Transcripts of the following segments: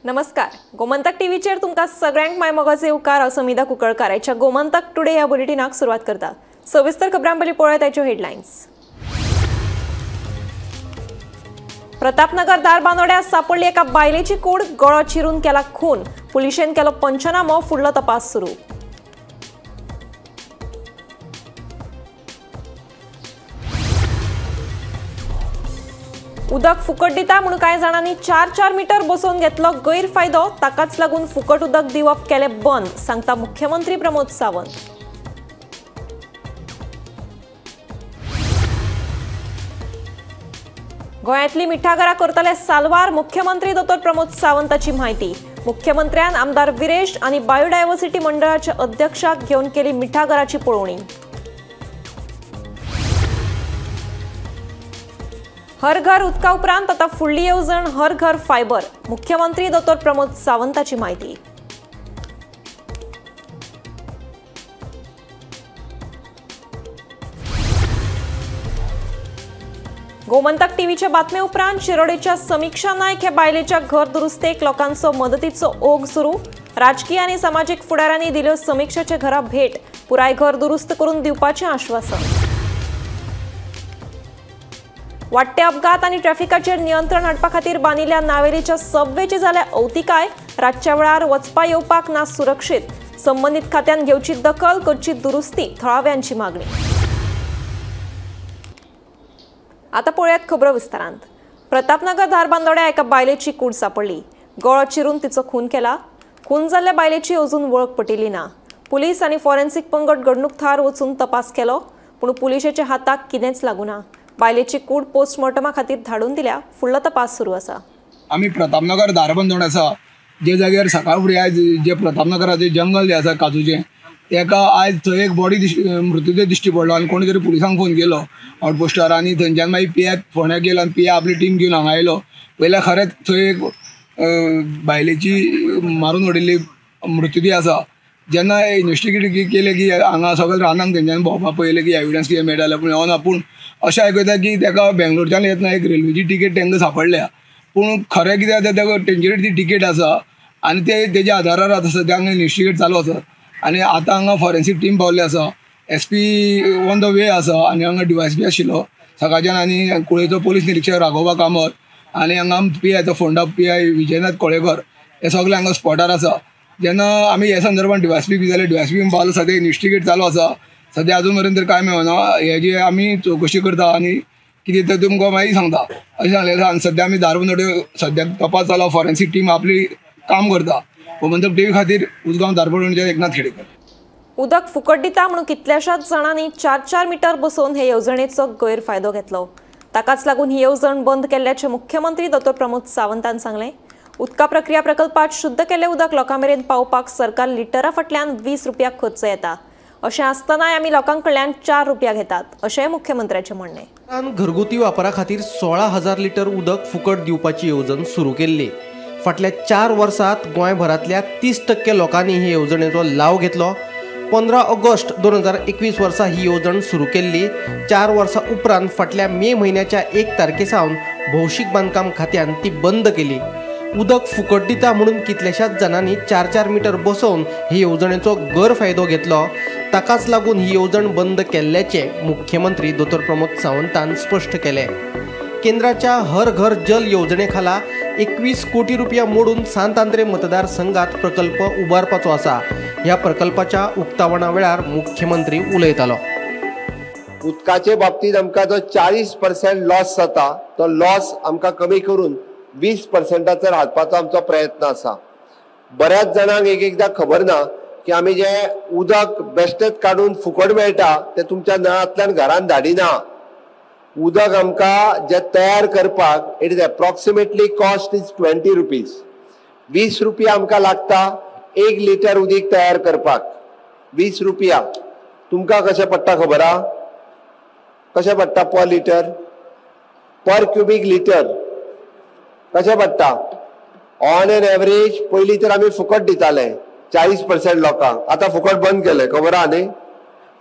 नमस्कार, गोमंतक टीव्हीचेर तुमकां सगळ्यांक my मोगाचे येवकार. हांव समिधा कुंकळकार आयच्या गोमंतक टुडे ह्या बुलेटिनाक सुरवात करता. सविस्तर खबरां पयलीं पळयात आयच्यो हेडलायन्स. प्रतापनगर धारबांदोड्यां सापडली एका बायलेची कूड, गळो चिरून केला खून. पुलिशेन केलो पंचनामो, फुडलो तपास सुरू. उदक फुकट दिता म्हणून कांय जाणांनी 4-4 मीटर बसोवन घेतलो गैरफायदो, ताकाच लागून फुकट उदक दिवप केलें बंद, सांगता मुख्यमंत्री प्रमोद सावंत. गोंयांतली मिठागरां करतले साल्वार, मुख्यमंत्री दोतोर प्रमोद सावंताची म्हायती. मुख्यमंत्र्यान आमदार विरेश आनी बायोडायव्हर्सिटी मंडळाच्या अध्यक्षाक घेवन केली मिठागराची पळोवणी. हर घर उदका उपरांत आता फुडली येवजण हर घर फायबर, मुख्यमंत्री दोतोर प्रमोद सावंताची म्हायती. गोमंतक टीव्हीच्या बातमे उपरांत शिरोडेच्या समीक्षा नायक ह्या बायलेच्या घर दुरुस्तेक लोकांचो मदतीचो ओघ सुरू. राजकीय आनी समाजीक फुडाऱ्यांनी दिल्यो समीक्षाच्या घरा भेट, पुराय घर दुरुस्त करून दिवपाचें आश्वासन. वाडटे अपघात आनी ट्रॅफिकाचेर नियंत्रण हाडपा खातीर बांदिल्ल्या नावेलीच्या सबवेची जाल्या अवतिकाय, रातच्या वेळार वचपा येवपाक ना सुरक्षीत. संबंदीत खात्यान घेवची दखल, करची दुरुस्ती, थळाव्यांची मागणी. आता पळयात खबरो विस्तारांत. प्रतापनगर धारबांदोड्या एका बायलेची कूड सापडली. गळो चिरून तिचो खून केला. खून जाल्ल्या बायलेची अजून वळख पटिल्ली ना. पुलीस आनी फॉरेन्सिक पंगड घडणूक थळार वचून तपास केलो, पूण पुलिशेच्या हाताक कितेंच लागूना. बायलेची कूड पोस्टमॉर्टमा खातीर धाडून दिल्या. फुडलो तपास सुरू आसा. आमी प्रतापनगर धारबांदोड आसा, जे जाग्यार सकाळ फुडें आयज जे प्रतापनगराचें जंगल जें आसा काजूचें, तेका आयज थंय एक बॉडी मृत्यूदेह दिश्टी पडलो आनी कोणी तरी पुलिसांक फोन केलो आउटपोस्टार आनी थंयच्यान मागीर पी I फोंड्या गेलो आनी पी I आपली टीम घेवन हांगा आयलो. पयल्यार खरेंच थंय एक बायलेची मारून उडयल्ली मृत्यूदेह आसा. जेन्ना इन्वेस्टिगेट केलें की हांगा सगळें रानांक तेंच्यान भोंवपाक पळयलें की एविडन्स कितें मेळटा जाल्यार, पूण येवना. पूण अशें आयकता की तेका बेंगलोरच्यान येतना एक रेल्वेची तिकेट तांकां सांपडल्या, पूण खरें कितें आसा तेका तेंचेर ती तिकेट आसा आनी ते तेज्या आदारार आतां सद्या हांगा इन्वेस्टिगेट चालू आसा. आनी आतां हांगा फॉरेन्सीक टीम पावल्ली आसा, S P on the way आसा आनी हांगा डी वाय एस पी आशिल्लो सकाळच्यान आनी कुळेचो पोलीस निरिक्षक राघोबा कामत आनी हांगा पी आयचो Ponda P I Vijaynath Kolekar हे सगळे हांगा स्पॉटार आसा. जेन्ना आमी हे संदर्भात डी वाय एस पी जाल्यार डी वाय एस पी पावलो. सद्या इन्वेस्टिगेट चालू आसा, सद्या अजून मेरेन तर कांय मेळना. हेजी आमी चवकशी करता आनी कितें तें तुमकां मागीर सांगता अशें सांगलें. आनी सद्या आमी धारबांदोडे सद्याक तपास चालू, फॉरेन्सीक टीम आपली काम करता. गोमंतक टीव्ही खातीर उजगांव धारबांदोडेच्यान एकनाथ खेडेकर. उदक फुकट दिता म्हणून कितल्याशाच जाणांनी 4-4 मीटर बसोवन हे येवजणेचो गैरफायदो घेतलो. ताकाच लागून ही येवजण बंद केल्ल्याचें मुख्यमंत्री दोतोर प्रमोद सावंतान सांगलें. उदका प्रक्रिया प्रकल्पात शुद्ध केल्लें उदक लोकां मेरेन पावपाक सरकार लिटरा फाटल्यान 20 रुपया खर्च येता, अशें आसतनाय आमी लोकां कडल्यान 4 रुपया घेतात, अशें मुख्यमंत्र्याचें म्हणणें. घरगुती वापरा खातीर 16,000 लिटर उदक फुकट दिवपाची येवजण सुरू केल्ली. फाटल्या 4 वर्सांत गोंयभरांतल्या 30% लोकांनी हे येवजणेचो लाव घेतलो. 15 ऑगस्ट 2021 वर्सा ही येवजण सुरू केल्ली. 4 वर्सां उपरांत फाटल्या मे म्हयन्याच्या 1 तारखे सावन भौशीक बांदकाम खात्यान ती बंद केली. उदक फुकट दिता म्हणून कितल्याशाच जाणांनी 4-4 मीटर बसोवन हे येवजणेचो गैरफायदो घेतलो. ताकाच लागून ही येवजण बंद केल्ल्याचें मुख्यमंत्री दोतोर प्रमोद सावंतान स्पश्ट केलें. केंद्राच्या हर घर जल येवजणे खाला 21 कोटी रुपया मोडून सांत आंद्रे मतदारसंघात प्रकल्प उबारपाचो आसा. ह्या प्रकल्पाच्या उक्तावणा वेळार मुख्यमंत्री उलयतालो. उदकाचे बाबतीत आमकां जो 40% लॉस जाता तो लॉस आमकां कमी करून 20%चेर हाडपाचो आमचो प्रयत्न आसा. बऱ्याच जाणांक एक एकदां खबर ना की आमी जे उदक बेश्टेच काडून फुकट मेळटा तें तुमच्या नळांतल्यान घरान धाडिना. उदक आमकां जे तयार करपाक it is approximately cost is 20 rupees. 20 रुपया आमकां लागता 1 लिटर उदीक तयार करपाक. 20 रुपया तुमकां कशें पडटा खबर आहा? कशें पडटा पर लिटर, पर क्युबीक लिटर कशें पडटा? ऑन एन एवरेज पयलीं तर आमी फुकट दिताले 40% लोकांक, आतां फुकट बंद केलें, खबर आहा न्ही?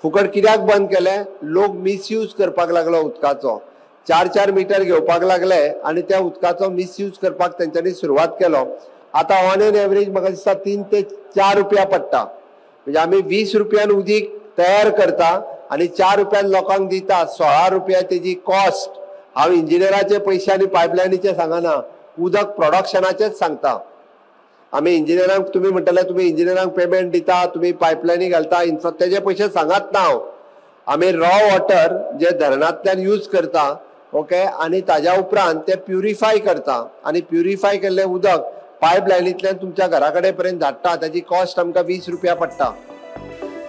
फुकट कित्याक बंद केलें? लोक मिसयूज करपाक लागलो उदकाचो. 4-4 मीटर घेवपाक लागले आनी त्या उदकाचो मिसयूज करपाक तेंच्यांनी सुरवात केलो. आतां ऑन एन एवरेज म्हाका दिसता 3 ते 4 रुपया पडटा. म्हणजे आमी 20 रुपयान उदीक तयार करता आनी 4 रुपयान लोकांक दिता. 16 रुपया तेजी कॉस्ट. हांव इंजिनियराचे पयशे आनी पायपलायनीचे सांगना, उदक प्रोडक्शनाचेच सांगता. आमी इंजिनियरांक, तुमी म्हणटले तुमी इंजिनियरांक पेमेंट दिता, तुमी पायपलायनी घालता, तेजे पयशे सांगात ना हांव. आमी रॉ वॉटर जे धरणांतल्यान यूज करता, ओके, आनी ताज्या उपरांत ते प्युरिफाय करता आनी प्युरिफाय केल्लें उदक पायपलायनींतल्यान तुमच्या घरा कडेन पर्यंत धाडटा. ताजी कॉस्ट आमकां 20 रुपया पडटा.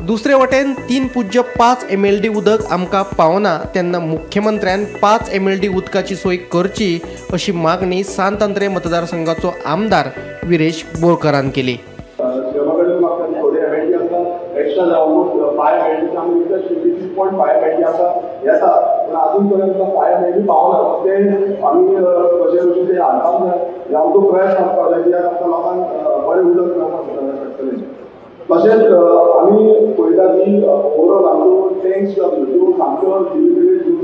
दुसरे वटेन 3.5 MLD उदक आमकां पावना तेन्ना मुख्यमंत्र्यान 5 MLD उदकाची सोय करची अशी मागणी सांत आंद्रे मतदारसंघाचो आमदार विरेश बोरकरान केली. एक्स्ट्रा ऑलमोस्ट 5 MLD आमी 3.5 MLD आसा येता, पूण अजून पर्यंत 5 MLD पावना. ते आमी कशे कशे ते हाडपाक जाय, आमचो प्रयत्न आसपाक जाय कित्याक आमकां लोकांक बरें उदक मेळपाक शकतलें. तशेंच आमी पळयता की ओवरऑल आमच्यो टँक्स ज्यो आसल्यो त्यो सामक्यो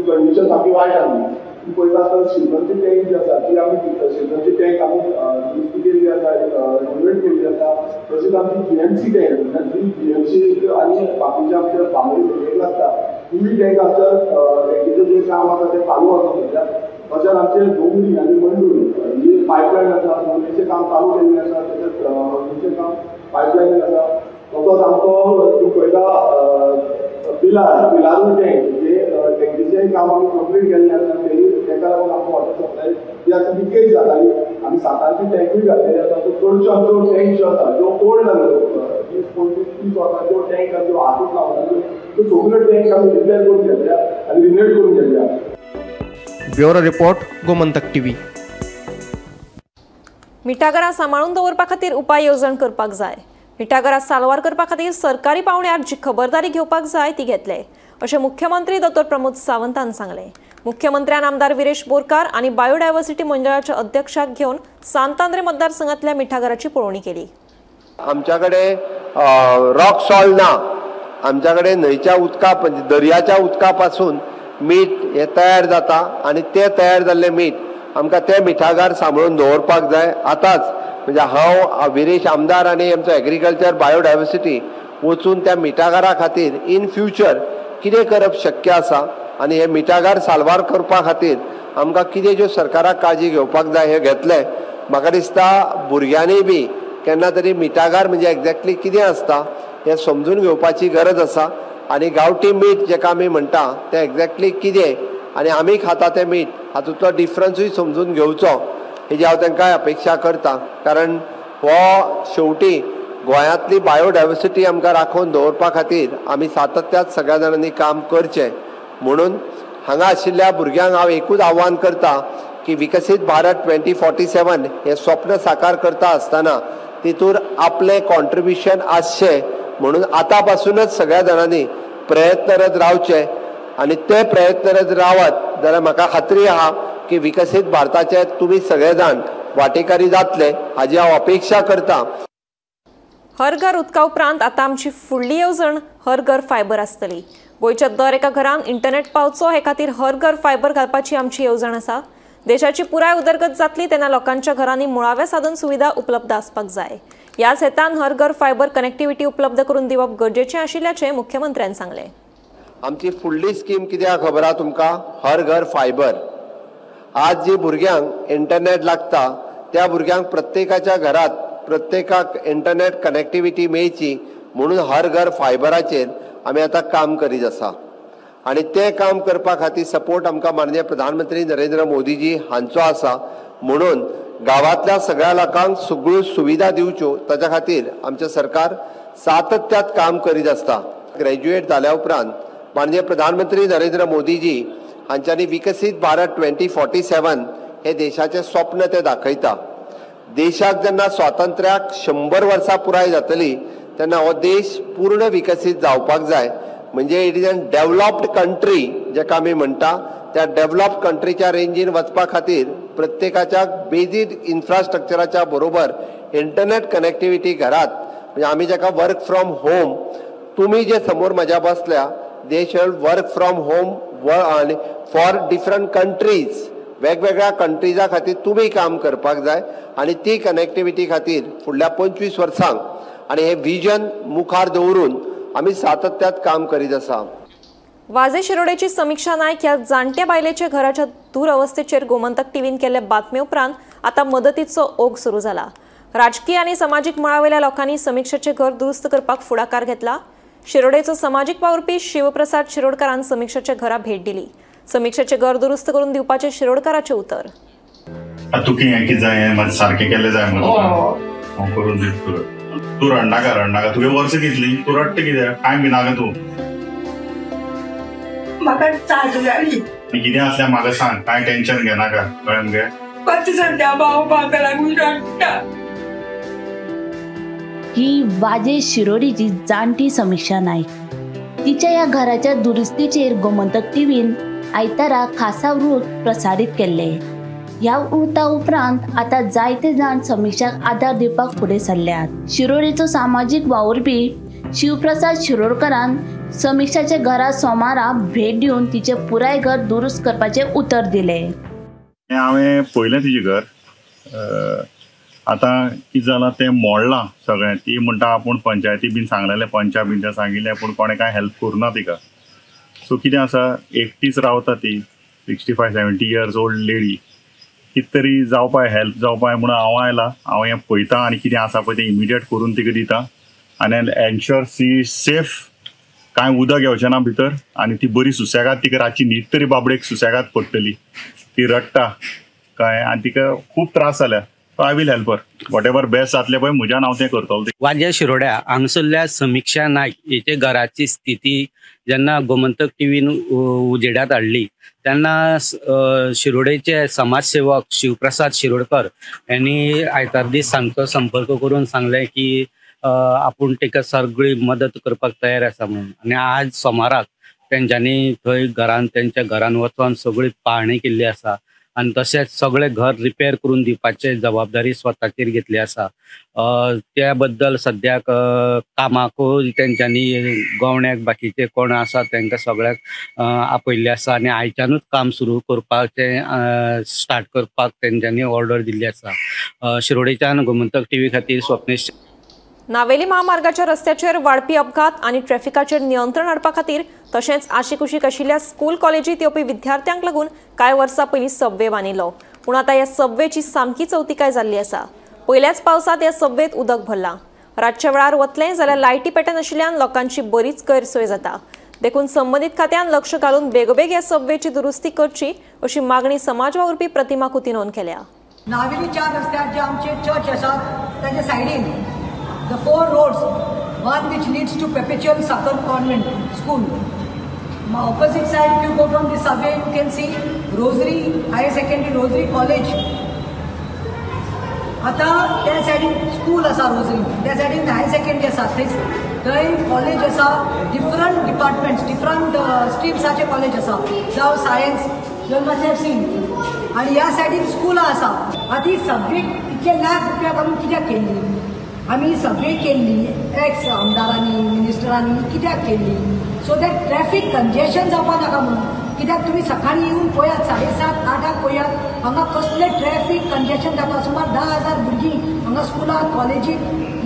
कंडिशन सामकी वायट आसली. ती पळयता आसतना शिरदोनची टँक जी आसा ती आमी शिरदोनची टँक आमी दुरुस्ती केल्ली आसा, रिनोवेट केल्ली आसा. तशीच आमची GMC tank, जी GMC आनी बाकीच्या आमच्या बांबोळी एक लागता तिवूय टँक आमच्या टँकीचें जें काम आसा तें चालू आसा सद्या. तशेंच आमचे दोंगरी आनी मंडूर ही पायपलायन आसा, दोंगरीचें काम चालू केल्लें आसा, तशेंच मंडूरचें काम पायपलायन आसा. तसोच आमचो तूं पळयता पिलार, पिलारूय टँक जे टँकीचें काम आमी कंप्लीट केल्लें आसा, तेय ताका लागून आमकां वॉटर सप्लाय ती आतां लिकेज जाताली. आमी 7 टँकूय घातलेली आसा. सो चडश्यो आमच्यो टँक ज्यो आसा ज्यो ओल्ड जाल्यो 20, 25, 30 वर्सांच्यो टँक आसा ज्यो हातूच लावनासल्यो त्यो सगळ्यो टँक आमी रिपेर करून घेतल्या आनी रिनोवेट करून घेतल्या. Bureau report, Gomantak TV. मिठागरां सांबाळून दवरपा खातीर उपाय येवजण करपाक जाय. मिठागरां साल्वार करपा खातीर सरकारी पावंड्यार जी खबरदारी घेवपाक जाय ती घेतले अशें मुख्यमंत्री दोतोर प्रमोद सावंतान सांगलें. मुख्यमंत्र्यान आमदार विरेश बोरकार आनी बायोडायव्हर्सिटी मंडळाच्या अध्यक्षाक घेवन सांत आंद्रे मतदारसंघातल्या मिठागराची पळोवणी केली. आमच्याकडे रॉक सॉल्ट ना, आमच्याकडे न्हंयच्या उदका, दर्याच्या उदका पासून मीठ हे तयार जाता आनी ते तयार जाल्लें मीठ आमकां ते मिठागार सांबाळून दवरपाक जाय. आतांच म्हणजे हांव विरेश आमदार आनी आमचो एग्रीकल्चर बायोडायवर्सिटी वचून त्या मिठागारा खातीर इन फ्युचर कितें करप शक्य आसा आनी हे मिठागार साल्वार करपा खातीर आमकां कितें ज्यो सरकाराक काळजी घेवपाक जाय हें घेतलें. म्हाका दिसता भुरग्यांनी बी केन्ना तरी मिठागार म्हणजे एक्झॅक्टली कितें आसता हें समजून घेवपाची गरज आसा आनी गांवठी मीठ जेका आमी म्हणटा तें एक्झॅक्टली कितें आनी आमी खाता तें मीठ हातूंतलो डिफरन्सूय समजून घेवचो हेजी हांव तांकां अपेक्षा करता. कारण हो शेवटी गोंयांतली बायोडायवर्सिटी आमकां राखून दवरपा खातीर आमी सातत्यात सगळ्या जाणांनी काम करचें. म्हणून हांगा आशिल्ल्या भुरग्यांक हांव एकूच आव्हान करता की विकसीत भारत 2047 हें स्वप्न साकार करता आसतना तितूर आपलें कॉन्ट्रिब्युशन आसचें म्हणून आतां पासूनच सगळ्या जाणांनी प्रयत्नरत रावचें आनी ते प्रयत्नरत रावत जाल्यार म्हाका खात्री आहा की विकसीत भारताचे तुमी सगळे जाण वाटेकारी जातले हाजी हांव अपेक्षा करता. हर घर उदका उपरांत आतां आमची फुडली येवजण हर घर फायबर आसतली. गोंयच्या दर एका घरान इंटरनेट पावचो हे खातीर हर घर फायबर घालपाची आमची येवजण आसा. देशाची पुराय उदरगत जातली तेन्ना लोकांच्या घरांनी मुळाव्या साधन सुविधा उपलब्ध आसपाक जाय. ह्याच हेतान हर घर फायबर कनेक्टिव्हिटी उपलब्ध करून दिवप गरजेचें आशिल्ल्याचें मुख्यमंत्र्यान सांगलें. आमची फुडली स्कीम कितें खबर आहा तुमकां? हर घर फायबर. आज जी भुरग्यांक इंटरनेट लागता त्या भुरग्यांक प्रत्येकाच्या घरात प्रत्येकाक इंटरनेट कनेक्टिविटी मेळची म्हणून हर घर फायबराचेर आमी आतां काम करीत आसा आनी तें काम करपा खातीर सपोर्ट आमकां माननीय प्रधानमंत्री नरेंद्र मोदीजी हांचो आसा. म्हणून गांवांतल्या सगळ्या लोकांक सगळ्यो सुविधा दिवच्यो ताच्या खातीर आमचें सरकार सातत्यात काम करीत आसता. ग्रॅज्युएट जाल्या उपरांत माननीय प्रधानमंत्री नरेंद्र मोदीजी हांच्यांनी विकसीत भारत 2047 हे देशाचें स्वप्न ते दाखयता. देशाक जेन्ना स्वातंत्र्याक 100 वर्सां पुराय जातली तेन्ना हो देश पूर्ण विकसीत जावपाक जाय. म्हणजे it is an developed country जेका आमी म्हणटा त्या डेव्हलप्ड कंट्रीच्या रेंजीन वचपा खातीर प्रत्येकाच्या बेजीक इन्फ्रास्ट्रक्चराच्या बरोबर इंटरनेट कनेक्टिविटी घरात म्हणजे आमी जेका वर्क फ्रॉम होम, तुमी जे समोर म्हज्या बसल्या they shall work from home for different countries. वेगवेगळ्या कंट्रीजा खातीर तुमी काम करपाक जाय आनी ती कनेक्टिविटी खातीर फुडल्या 25 वर्सांक आनी हे विजन मुखार दवरून आमी सातत्यात काम करीत आसा. वाजे शिरोडेची समीक्षा नायक ह्या जाणट्या बायलेच्या घराच्या दुरवस्थेचेर गोमंतक टीव्हीन केल्ले बातमे उपरांत आतां मदतीचो ओघ सुरू जाला. राजकीय आनी समाजीक मळावेल्या लोकांनी समीक्षाचे घर दुरुस्त करपाक फुडाकार घेतला. शिरोडेचो समाजीक वावुरपी शिवप्रसाद शिरोडकारान समीक्षाच्या घरा भेट दिली. समीक्षाचे घर दुरुस्त करून दिवपाचे शिरोडकाराचे उतर. तुका कितें जाय सारकें केलें जाय हांव करून दिता तुका. तूं रडनाका रडनाका, तुगे वर्सां कितली, तूं रडटा कित्याक, कांय भिनाका तूं. म्हाका चालू जाली कितें आसल्यार म्हाका सांग, कांय टेन्शन घेनाका, कळ्ळें मगे. सद्या भाव म्हाका लागून रडटा. ही वाजे शिरोडीची जाणटी समीक्षा नायक. तिच्या ह्या घराच्या दुरुस्तीचेर गोमंतक टीव्हीन आयतारा खासा वृत्त प्रसारीत केल्ले. ह्या वृत्ता उपरांत आतां जायते जाण समीक्षाक आदार दिवपाक फुडें सरल्यात. शिरोडेचो सामाजीक वावुरपी शिवप्रसाद शिरोडकरान समीक्षाच्या घरा सोमारा भेट दिवन तिचें पुराय घर दुरुस्त करपाचें उतर दिलें. हांवें पळयलें तिचें घर, आतां कितें जालां तें मोडलां सगळें. ती म्हणटा आपूण पंचायती बीन सांगलेलें, पंचा बीन सांगिल्लें, पूण कोणें कांय हेल्प करूं ना तिका. सो कितें आसा, एकटीच रावता ती, 65-70 इयर्स ओल्ड लेडी. कितें तरी जावपाय, हेल्प जावपाय म्हणून हांव आयला. हांव हें पळयता आनी कितें आसा पळय तें इमिडिएट करून तिका दिता आनी एन्श्योर शी सेफ, कांय उदक येवचें ना भितर आनी ती बरी सुसेगाद, तिका रातची न्हीद तरी बाबडेक सुसेगाद पडटली. ती रडटा कळ्ळें आनी तिका खूब त्रास जाल्या. I will help her, whatever best जातलें पळय म्हज्यान हांव तें करतलो. वाजे शिरोड्या हांगसरल्या समीक्षा नायक हेचे घराची स्थिती जेन्ना गोमंतक टीव्हीन उजेडात हाडली तेन्ना शिरोडेचे समाजसेवक शिवप्रसाद शिरोडकर यांनी आयतार दीस सांजचो संपर्क करून सांगलें की आपूण ताका सगळी मदत करपाक तयार आसा म्हणून. आनी आज सोमाराक तेंच्यांनी थंय घरान तेंच्या घरान वचोन सगळी पाहणी केल्ली आसा आनी तशेंच सगळें घर रिपेर करून दिवपाचे जबाबदारी स्वताचेर घेतली आसा. त्या बद्दल सद्याक कामाकूय तेंच्यांनी गवण्याक बाकीचे कोण आसा तांकां सगळ्याक आपयल्ले आसा आनी आयच्यानूच काम सुरू करपाचें स्टार्ट करपाक तेंच्यांनी ऑर्डर दिल्ली आसा. शिरोडेच्यान गोमंतक टीव्ही खातीर स्वप्नेश. नावेली महामार्गाच्या रस्त्याचेर वाडपी अपघात आनी ट्रॅफिकाचेर नियंत्रण हाडपा खातीर तशेंच आशिकुशीक आशिल्ल्या स्कूल कॉलेजीत येवपी विद्यार्थ्यांक लागून कांय वर्सां पयलीं सबवे बांदिल्लो, पूण आतां ह्या सबवेची सामकी चवतिकाय जाल्ली आसा. पयल्याच पावसांत ह्या सबवेत उदक भरलां. रातच्या वेळार वतलें जाल्यार लायटी पेटनाशिल्ल्यान लोकांची बरीच गैरसोय जाता. देखून संबंदीत खात्यान लक्ष घालून बेगोबेग ह्या सबवेची दुरुस्ती करची अशी मागणी समाज वावुरपी प्रतिमा कुतिनोन केल्या. नावेलीच्या रस्त्यार जे आमचे चर्च आसा ताच्या सायडीन the 4 roads, one which leads to Perpetual Succor Convent School. My opposite side, if you go from the subway, you can see Rosary Higher Secondary, Rosary College. आता त्या सायडीन स्कूल आसा रोजरी, त्या सायडीन हायर सेकंडरी आसा, थंय college आसा, different departments, different स्ट्रीम्साचे college आसा, जावं science, you must have seen. आनी ह्या सायडीन स्कुलां आसा. आतां ही सबवे इतले लाख रुपया घालून कित्याक केल्ली आमी? सबवे केल्ली एक्स आमदारांनी, मिनिस्टरांनी कित्याक केल्ली? सो that traffic congestion जावपा नाका म्हणून. कित्याक तुमी सकाळीं येवन पळयात, 7:30-8 पळयात हांगा कसलें ट्रॅफिक कंजेशन जाता. सुमार 10,000 भुरगीं हांगा स्कुलांत कॉलेजीक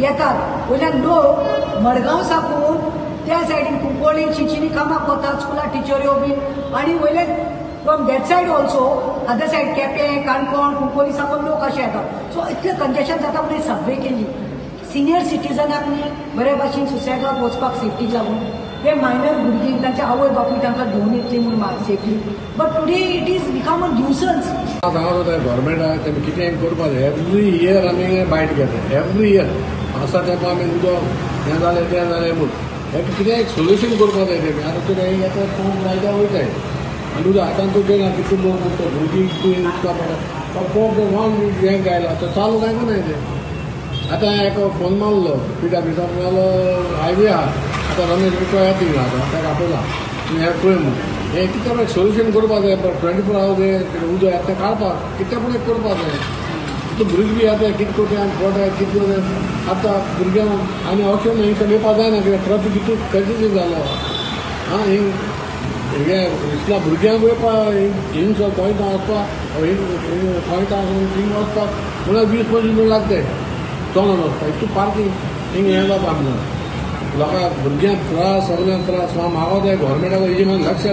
येतात. वयल्यान लोक मडगांव साकून त्या सायडीन कुंकळ्ळी चिंचिनी कामाक वतात, स्कुलां टिचऱ्यो बीन, आनी वयल्यान from that side also other side Quepem, Canacona, Cuncolim साकून लोक अशे येतात. सो इतलें कंजेशन जाता म्हणून सबवे केल्ली. सिनियर सिटीजनाक न्ही बरे भाशेन सुसेगाद वचपाक सेफ्टीक लागून, हे मायनर भुरगीं तांचे आवय बापूय तांकां घेवन येतली म्हूण safely. But today it is become a nuisance. हांगा गव्हर्मेंटाक तेमी कितें करपाक जाय. एवरी इयर आमी बायट घेता, एवरी इयर आसा तेका आमी उदक हें जालें तें जालें म्हूण हें कितें एक सोल्युशन करपाक जाय तेमी. आतां तुका हें येता पंप लायता वयताय आनी उदक आतां तूं घेना कितू लोक उरता, भुरगीं उदका पडटा, पंप वन हें गायला आतां चालू काय ना तें. आतां एक फोन मारलो पिटा पिटा म्हणलो हायवे आहा, आतां रमेश बिटो येता थिंगा, आतां ताका आपयला तुवें हें पळय म्हूण. हें कितें एक सोल्युशन करपाक जाय. 24 आवर्स हें उदक येता तें काडपाक कितें पूण एक करपाक जाय. आतां भुरगीं बी येता कितें करता आनी पोटाय कितें करता. आतां भुरग्यांक आनी ऑप्शन हिंग येवपाक जायना कित्याक ट्रॅफिक कितू कंजेशन जालो. आं, हिंग हे इसला भुरग्यांक वयपा हिंग गोंयता वचपा गोंयता थिंग वचपाक म्हणल्यार 20-25 मिनट लागते चलोन वचपा. इतू पार्किंग हिंग हें जाता आमकां लोकांक भुरग्यांक त्रास सगळ्यांक त्रास. हांव ते गव्हर्मेंटाक हेजी लक्ष.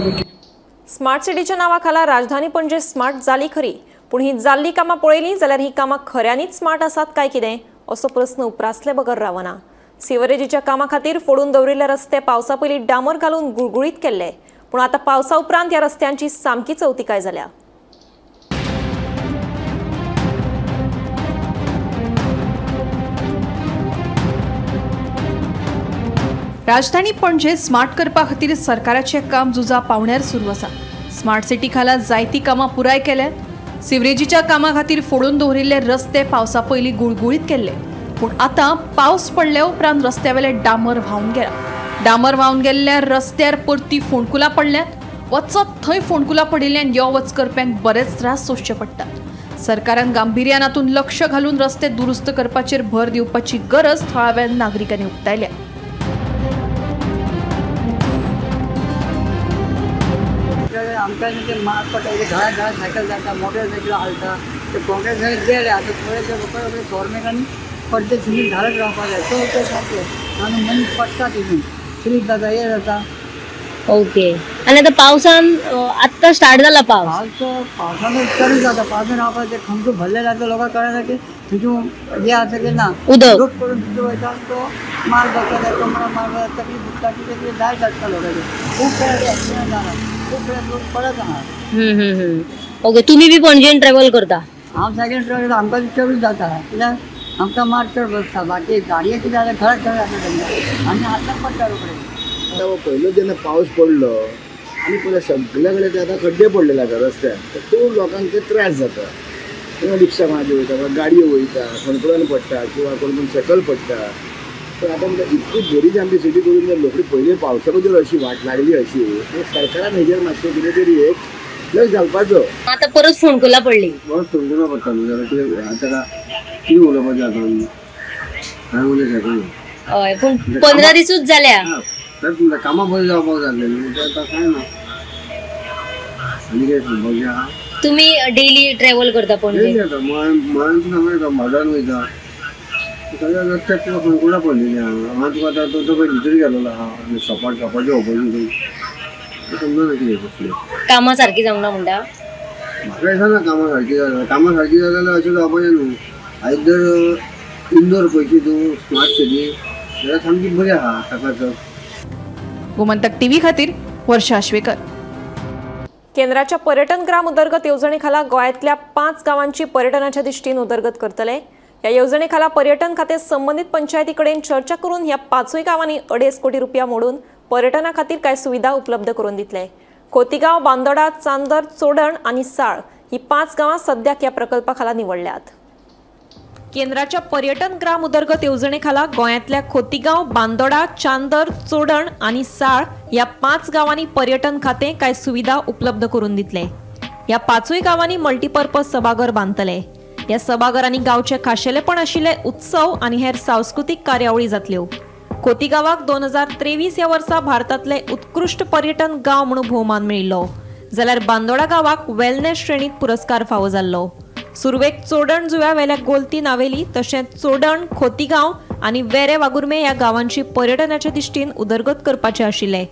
स्मार्ट सिटीच्या नांवा खाला राजधानी पणजे स्मार्ट जाली खरी, पूण ही जाल्ली कामां पळयली जाल्यार ही कामां खऱ्यांनीच स्मार्ट आसात काय कितें असो प्रस्न उप्रासले बगर रावना. सिवरेजीच्या कामा खातीर फोडून दवरिल्ले रस्ते पावसा पयलीं डांबर घालून गुळगुळीत केल्ले, पूण आतां पावसा उपरांत ह्या रस्त्यांची सामकी चवतिकाय जाल्या. राजधानी पणजे स्मार्ट करपा खातीर सरकाराचें काम झुजा पावण्यार सुरू आसा. स्मार्ट सिटी खाला जायती कामां पुराय केल्यात. सिवरेजीच्या कामा खातीर फोडून दवरिल्ले रस्ते पावसा पयलीं गुळगुळीत केल्ले, पूण आतां पावस पडल्या उपरांत रस्त्यावेले डांबर व्हांवन गेला. डांबर व्हांवन गेल्ल्या रस्त्यार परती फोंडकुलां पडल्यात. वचत थंय फोंडकुलां पडिल्ल्यान यो वच करप्यांक बरेच त्रास सोंसचे पडटात. सरकारान गांभिर्यान हातूंत लक्ष घालून रस्ते दुरुस्त करपाचेर भर दिवपाची गरज थळाव्या नागरिकांनी उक्तायल्या. आमकां ते मार पडटा, घरा घरा सायकल जाता, मोटरसायकल हालता, ते काँग्रेस गेले. आतां थोडे लोक गव्हर्मेंटान पड्डे सिमीट घालत रावपाक जाय. चड ते सारके आनी मनीस पडटा तितून स्लीप जाता, हे जाता. ओके, आनी आतां पावसान आत्तां स्टार्ट जाला पावस, पावसान चड जाता. पावसान रावपाक ते खमको भरले जाता, लोकांक कळना की तितून हें आसा की ना, उदक करून तितून वयता तो मार बसता, कमरा मार बसता, तकली दुखता, कितें जायत आसता लोकांचे. खूब खेळ एक्सिडंट जाला, खूब खेळ लोक पडत आहा. ओके, तुमी बी पणजेन ट्रॅव्हल करता? हांव सायकलीन ट्रॅव्हल करता, आमकां चडूच जाता कित्याक आमकां मार चड बसता. बाकी गाडये कितें जाल्यार घरात घरात जाता तांकां आनी हाताक पडटा रोखडे. आतां पयलो जेन्ना पावस पडलो आनी पयले सगळे कडेन ते आतां खड्डे पडलेले आसा रस्त्यार, तर खूब लोकांक ते त्रास जाता. किंवा रिक्षा कोणाची वयता, गाडयो वयता, खणकुलान पडटा किंवा कोण कोण सकल पडटा. पण आतां म्हणटा इतकी बरी आमची सिटी करून जर रोखडी पयली पावसाकूच जर अशी वाट लागली अशी, सरकारान हेजेर मातशें कितें तरी एक लक्ष घालपाचो. आतां परत फोंडकुलां पडली, परत फोंडकुलां पडटा न्हू जाल्यार कितें आतां कितें उलोवपाचें आतां कांय उलोवंक शकना. हय, पूण 15 दिसूच जाल्या. कामां बरें जावपाक जाल्लें न्हू, तें आतां कांय ना. आनी कितें सांगपाचें आहा? तुमी डेली ट्रॅव्हल करता पणजे? मळ्यान हांगा म्हाडान वयता, सगळ्या रस्त्याक तुका फोंडकुलां पडलेलीं आहा. हांगा तुका आतां तो पळय भितर गेलेलो आहा, सपाट सपाटी ऑपोजीट समजना कितें कसलें. कामां सारकी जावंक ना म्हणटा? म्हाका दिसना कामां सारकी जाल्या. कामां सारकी जाल्या जाल्यार अशें जावपाचें न्हू. आयज जर इंदोर पळयशी तूं स्मार्ट सिटी जाल्यार सामकी बरी आहा ताका. गोमंतक टीव्ही खातीर वर्षा आश्वेकर. केंद्राच्या पर्यटन ग्राम उदरगत येवजणे खाला गोंयांतल्या 5 गावांची पर्यटनाच्या दृष्टीन उदरगत करतले. ह्या येवजणे खाला पर्यटन खातें संबंदीत पंचायती कडेन चर्चा करून ह्या 5 गावांनी 2.5 कोटी रुपया मोडून पर्यटना खातीर कांय सुविधा उपलब्ध करून दितले. खोतीगांव, बांदोडा, चांदर, चोडण आनी साळ ही 5 गांवां सद्याक ह्या प्रकल्पा खाला निवडल्यात. केंद्राच्या पर्यटन ग्राम उदरगत येवजणे खाला गोंयांतल्या खोतीगांव, बांदोडा, चांदर, चोडण आनी साळ ह्या 5 गावांनी पर्यटन खातें कांय सुविधा उपलब्ध करून दितले. ह्या 5 गावांनी मल्टीपर्पज सभाघर बांदतले. ह्या सभाघरांनी गांवचे खाशेलेपण आशिल्ले उत्सव आनी हेर सांस्कृतीक कार्यावळी जातल्यो. खोतीगांवाक 2023 ह्या वर्सा भारतांतले उत्कृश्ट पर्यटन गांव म्हणून भोवमान मेळिल्लो, जाल्यार बांदोडा गांवाक वेलनेस श्रेणीत पुरस्कार फावो जाल्लो. सुरवेक चोडण जुव्या वेल्या गोलती नावेली तशेंच चोडण, खोतीगांव आनी वेरे वागुर्मे ह्या गांवांची पर्यटनाच्या दृष्टीन उदरगत करपाचे आशिल्ले.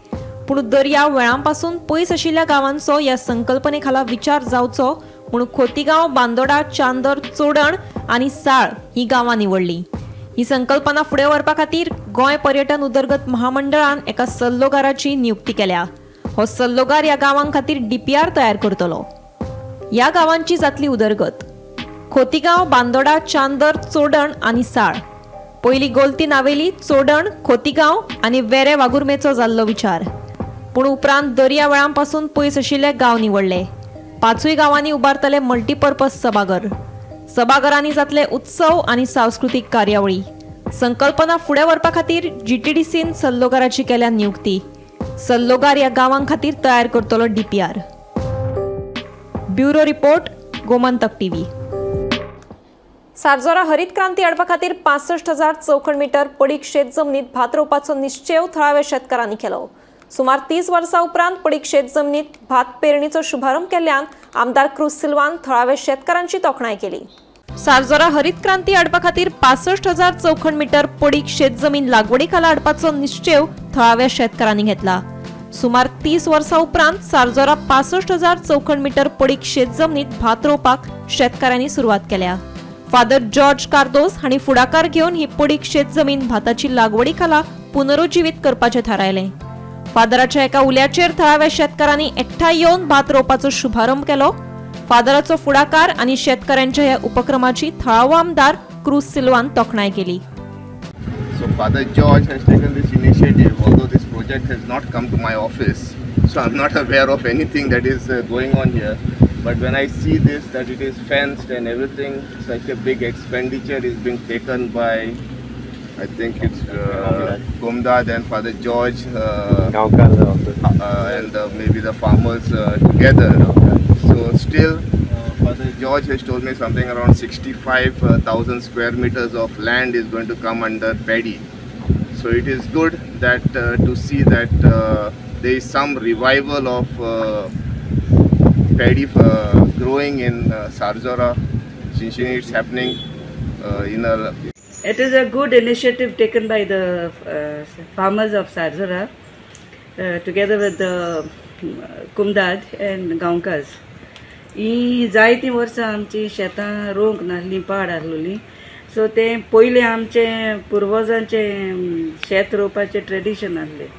पूण दर्या वेळांपासून पयस आशिल्ल्या गांवांचो ह्या संकल्पने खाला विचार जावचो म्हणून खोतीगांव, बांदोडा, चांदर, चोडण आनी साळ ही गांवां निवडली. ही संकल्पना फुडें व्हरपा खातीर गोंय पर्यटन उदरगत महामंडळान एका सल्लोगाराची नियुक्ती केल्या. हो सल्लोगार ह्या गांवां खातीर DPR तयार करतलो. ह्या गांवांची जातली उदरगत. खोतीगांव, बांदोडा, चांदर, चोडण आनी साळ. पयली गोलती नावेली, चोडण, खोतीगांव आनी वेरे वागुर्मेचो जाल्लो विचार, पूण उपरांत दर्या वेळांपासून पयस आशिल्ले गांव निवडले. 5 गांवांनी उबारतले मल्टीपर्पज सभाघर. सभाघरांनी जातले उत्सव आनी सांस्कृतीक कार्यावळी. संकल्पना फुडें व्हरपा खातीर GTDCन सल्लोगाराची केल्या नियुक्ती. सल्लोगार ह्या गांवां खातीर तयार करतलो DPR. Bureau report, Gomantak TV. Sarjora हरित क्रांती हाडपा खातीर 65,000 चौखण मीटर पडीक शेत जमनीत भात रोवपाचो निश्चेव थळाव्या शेतकारांनी केलो. सुमार 30 वर्सां उपरांत पडीक शेत जमनीत भात पेरणीचो शुभारंभ केल्ल्यान आमदार क्रूज सिल्वान थळाव्या शेतकारांची तोखणाय केली। सारजोरा हरित क्रांती हाडपा खातीर 65,000 चौखण मीटर पडीक शेत जमीन लागवडी खाला हाडपाचो निश्चेव थळाव्या शेतकारांनी घेतला। सुमार 30 वर्सां उपरांत सारजोरा 65,000 चौखण मीटर पडीक शेत जमनीत भात रोवपाक शेतकारांनी सुरवात केल्या। फादर जॉर्ज कार्दोस हांणी फुडाकार घेवन ही पडीक शेत जमीन भाताची लागवडी खाला पुनरुज्जीवित करपाचें थारायलें। फादराच्या एका उल्याचेर थळाव्या शेतकारांनी एकठांय येवन भात रोवपाचो शुभारंभ केलो। फादराचो फुडाकार आनी शेतकऱ्यांच्या ह्या उपक्रमाची थळावो आमदार क्रूज सिल्वान तोखणाय केली। So Father George has taken this initiative, although this project has not come to my office, so I'm not aware of anything that is going on here. But when I see this, that it is fenced and everything, such a big expenditure is being taken by, I think it's Kumdad and Father George and maybe the farmers together. So still, Father George has told me something around 65,000 square meters of land is going to come under paddy. So it is good that to see that there is some revival of paddy growing in Sarzora. Chinchini, it's happening in a... It is a good initiative taken by the farmers of Sarzora together with the Kumdad and Gaonkas. ही जायतीं वर्सां आमची शेतां रोवंक नासलीं, पाड आसलोलीं। So तें पयलें आमचें पुर्वजांचें शेत रोवपाचें ट्रेडिशन आसलें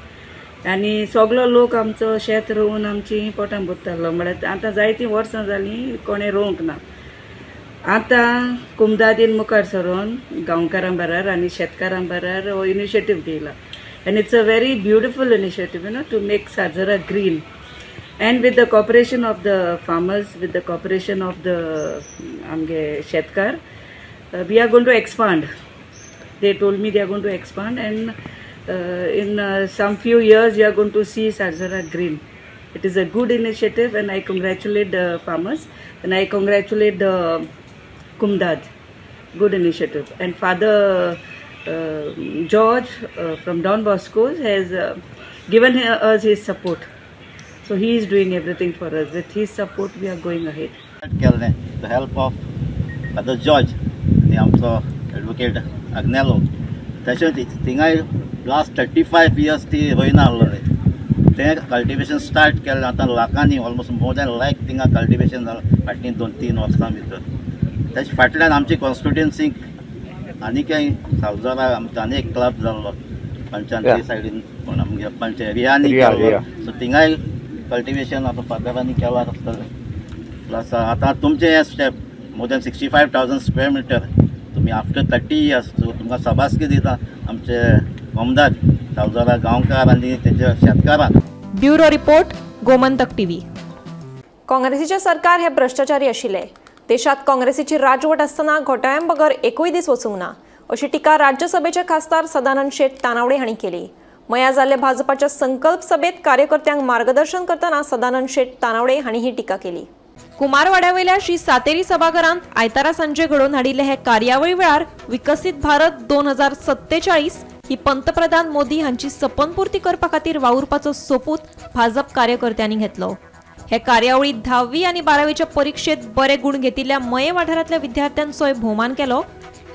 आनी सगलो लोक आमचो शेत रोवन आमची पोटां भरतालो। म्हळ्यार आतां जायतीं वर्सां जालीं कोणें रोवंक ना। आतां कुमदादीन मुखार सरोन गांवकारां बरार आनी शेतकारां बरार हो initiative घेयला and it's a very beautiful initiative, you know, to make Sarzora green. And with the cooperation of the farmers, with the cooperation of the amge shetkar, we are going to expand. They told me they are going to expand, and in some few years you are going to see Sarzora green. It is a good initiative, and I congratulate the farmers and I congratulate the Kumdad. Good initiative. And Father George from Don Bosco has given us his support. So he is doing everything for us. With his support, we are going ahead. The help of Father George, आनी आमचो advocate Agnelo, तशेंच थिंगाय last 35 years ती रोयना आसलोले, तें cultivation start केलें। आतां लाखांनी, almost more than lakh थिंगा कल्टिवेशन जालां फाटलीं 2-3 वर्सां भितर। तेच्या फाटल्यान आमची कॉन्स्टिट्युएन्सीक आनी कांय सावजोरा आमचो आनी एक क्लब जाल्लो पंचायती सायडीन, कोण आमगे पंचायत रियानी केल्लो, सो थिंगाय कल्टिवेशन आतां फादरांनी केलां आसतलें। प्लस आतां तुमचें हें step more than 65,000 square metre तुमी आफ्टर 30 इयर्स, सो तुमकां शाबासकी दिता आमचे आमदार सावजोरा गांवकार आनी तेच्या शेतकारांक। Bureau report, Gomantak TV. काँग्रेसीचें सरकार हे भ्रश्टाचारी आशिल्लें। देशात काँग्रेसीची राजवट आसतना घोटाळ्यां बगर एकूय दीस वचूंक ना, अशी टिका राज्यसभेचे खासदार सदानंद शेट तानावडे हांणी केली। मया जाल्ले भाजपाच्या संकल्प सभेत कार्यकर्त्यांक मार्गदर्शन करतना सदानंद शेट तानावडे हांणी ही टिका केली। कुमारवाड्यावेल्या श्री सातेरी सभाघरांत आयतारा सांजे घडोवन हाडिल्ले हे कार्यावळी वेळार विकसीत भारत 2047 ही पंतप्रधान मोदी हांची सपनपूर्ती करपा खातीर वावुरपाचो सोपूत भाजप कार्यकर्त्यांनी घेतलो। हे कार्यावळीत 10वी आनी 12वीच्या परिक्षेत बरे गुण घेतिल्ल्या मये वाठारांतल्या विद्यार्थ्यांचोय भोवमान केलो।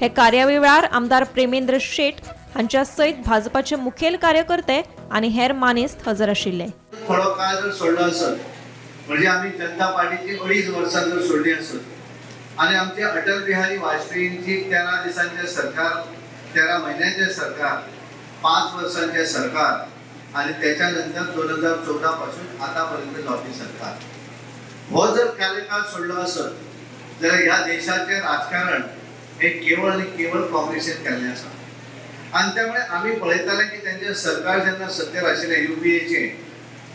हे कार्यावळी वेळार आमदार प्रेमेंद्र शेट हांच्या सयत भाजपाचे मुखेल कार्यकर्ते आनी हेर मानेस्त हजर आशिल्ले। थोडो काळ जर सोडलो आसत म्हणजे आमी जनता पार्टीची 2.5 वर्सां जर सोडली आसत आनी आमचे अटल बिहारी वाजपेयींची 13 दिसांचे सरकार, 13 म्हयन्यांचे सरकार, 5 वर्सांचे सरकार आनी त्याच्या नंतर 2014 पासून आतापर्यंत जावपी सरकार, हो जर कार्यकाळ सोडलो आसत जाल्यार ह्या देशाचें राजकारण हे केवळ आनी केवळ काँग्रेसीन केल्लें आसा। आनी त्यामुळे आमी पळयताले की तेंचें सरकार जेन्ना सत्तेर आशिल्लें युपीएचें,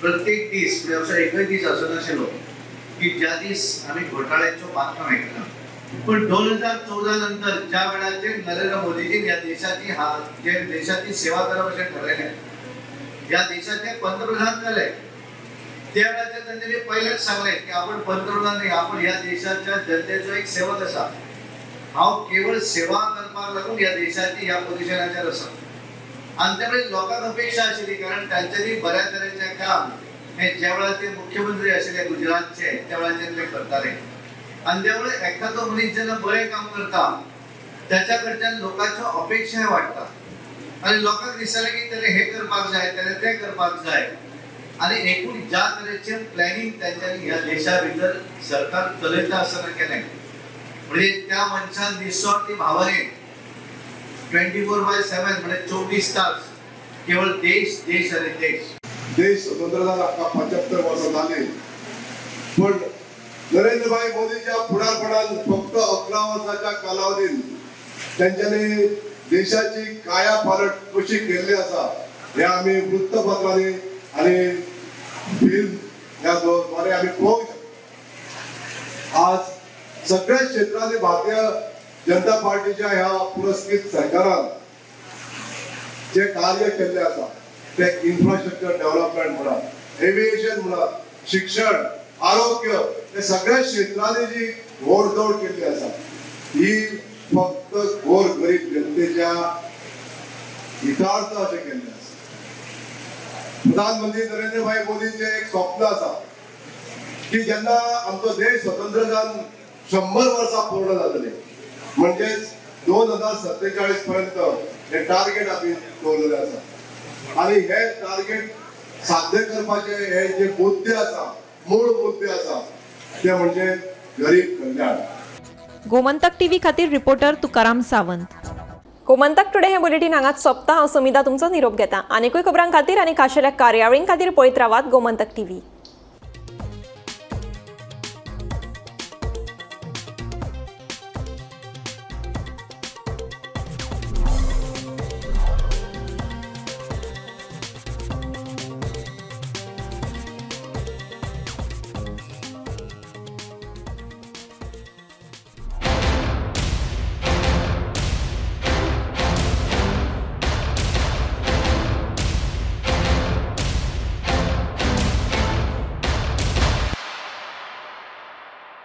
प्रत्येक दीस म्हणजे असो एकय दीस आसनाशिल्लो की ज्या दीस आमी घोटाळ्यांच्यो बातम्यो आयकना। पण 2014 नंतर ज्या वेळाचेर नरेंद्र मोदीजीन ह्या देशाची जे देशाची सेवा करप अशें ठरयलें, ह्या देशाचे पंतप्रधान जाले, त्या वेळाचेर तांच्यांनी पयलेंच सांगलें की आपण पंतप्रधान न्ही, आपण ह्या देशाच्या जनतेचो एक सेवक आसा, हांव केवळ सेवा करपाक लागून ह्या देशाची ह्या पोजिशनाचेर आसा। आनी त्यामुळे लोकांक अपेक्षा आशिल्ली, कारण तांच्यांनी बऱ्या तरेचें काम हे ज्या वेळार ते मुख्यमंत्री आशिल्ले गुजरातचे त्या वेळाचेर ते करताले. आनी त्यामुळे एखादो मनीस जेन्ना बरें काम करता त्याच्या कडच्यान लोकांच्यो अपेक्षाय वाडटा आनी लोकांक दिसतालें की तेणें हें करपाक जाय, तेणें तें करपाक जाय. आनी एकूण ज्या तरेचें प्लॅनिंग तांच्यांनी ह्या देशा भितर सरकार चलयता आसतना केलें, म्हणजे त्या मनशान निस्वार्थी भावनेन 24/7 म्हणजे 24 तास केवळ देश, देश आणि देश. देश स्वतंत्र जाला 75 वर्सां जाली, पण नरेंद्रभाई मोदीच्या फुडारपणान फक्त 11 वर्साच्या कालावधीन तेंच्यांनी देशाची काया पालट कशी केल्ली आसा हे आमी वृत्तपत्रांनी आनी फिल्म ह्या द्वारे आमी पळोवंक शकता. आज सगळ्या क्षेत्रांनी भारतीय जनता पार्टीच्या ह्या पुरस्कृत सरकारान जे कार्य केल्लें आसा ते इन्फ्रास्ट्रक्चर डेव्हलपमेंट म्हणा, एव्हिएशन म्हणा, शिक्षण, आरोग्य, हे सगळ्या क्षेत्रांनी जी घोडदौड केल्ली आसा ही फक्त गोर गरीब जनतेच्या हितार्थ अशें केल्लें आसा. प्रधानमंत्री नरेंद्रभाई मोदींचें एक स्वप्न आसा की जेन्ना आमचो देश स्वतंत्र जावन 100 वर्सां पूर्ण जातली, म्हणजेच 2047 पर्यंत हे टार्गेट आमी दवरलेलें आसा आनी हे टार्गेट साध्य करपाचे हे जे मुद्दे आसा, मूळ मुद्दे आसा ते म्हणजे गरीब कल्याण. गोमंतक टीव्ही खातीर रिपोर्टर तुकाराम सावंत. गोमंतक टुडे हे बुलेटीन हांगाच सोंपता. हांव समिता तुमचो निरोप घेता. आनीकूय खबरां खातीर आनी खाशेल्या कार्यावळीं खातीर पळयत रावात गोमंतक टीव्ही.